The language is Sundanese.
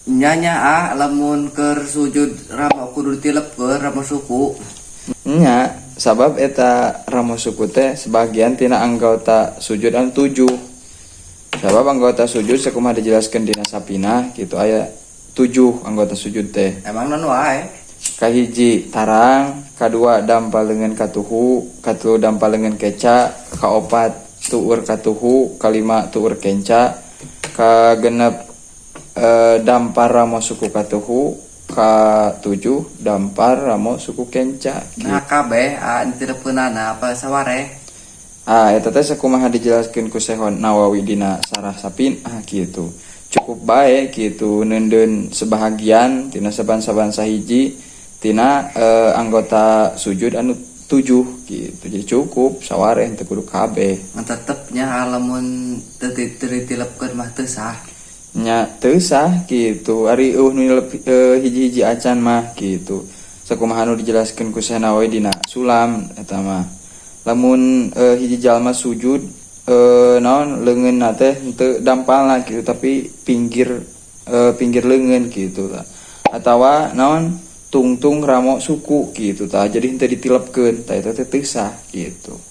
Nya nya ah, lamun keur sujud ramo kudu ditilepkeun ramo suku. Nya, sabab eta ramo suku teh sebagian tina anggota sujud anu tujuh. Sabab anggota sujud sakumaha dijelaskeun dina Sapinah gitu, aya tujuh anggota sujud teh. Emang naon wae? Kahiji tarang, kadua dampal leungeun katuhu, katilu dampal leungeun kenca, kaopat tuur katuhu, kalima tuur kenca, kagenep dampar ramo suku katuhu, katujuh dampar ramo suku kenca. Nah, kabeh ah ditilepkeunana apa sawareh? Ah, eta teh sakumaha dijelaskeun ku Syekh Nawawi dina Sarah Sapinah gitu. Cukup bae gitu neundeun sebahagian tina saban-saban sahiji tina anggota sujud anu tujuh gitu. Jadi cukup sawareh, teu kudu kabeh. Ngan tetepnya lamun teu ditilepkeun mah teu sah. Nya, teu sah gitu. Ari euweuh nu nilep hiji-hiji acan mah gitu. Sakumaha nu dijelaskeun ku Syekh Nawawi dina Sulam eta mah. Lamun hiji jalma sujud naon leungeunna teh henteu dampalna gitu, tapi pinggir leungeun gitu tah. Atawa naon tungtung ramo suku gitu tah. Jadi henteu ditilepkeun tah, eta teh teu sah gitu.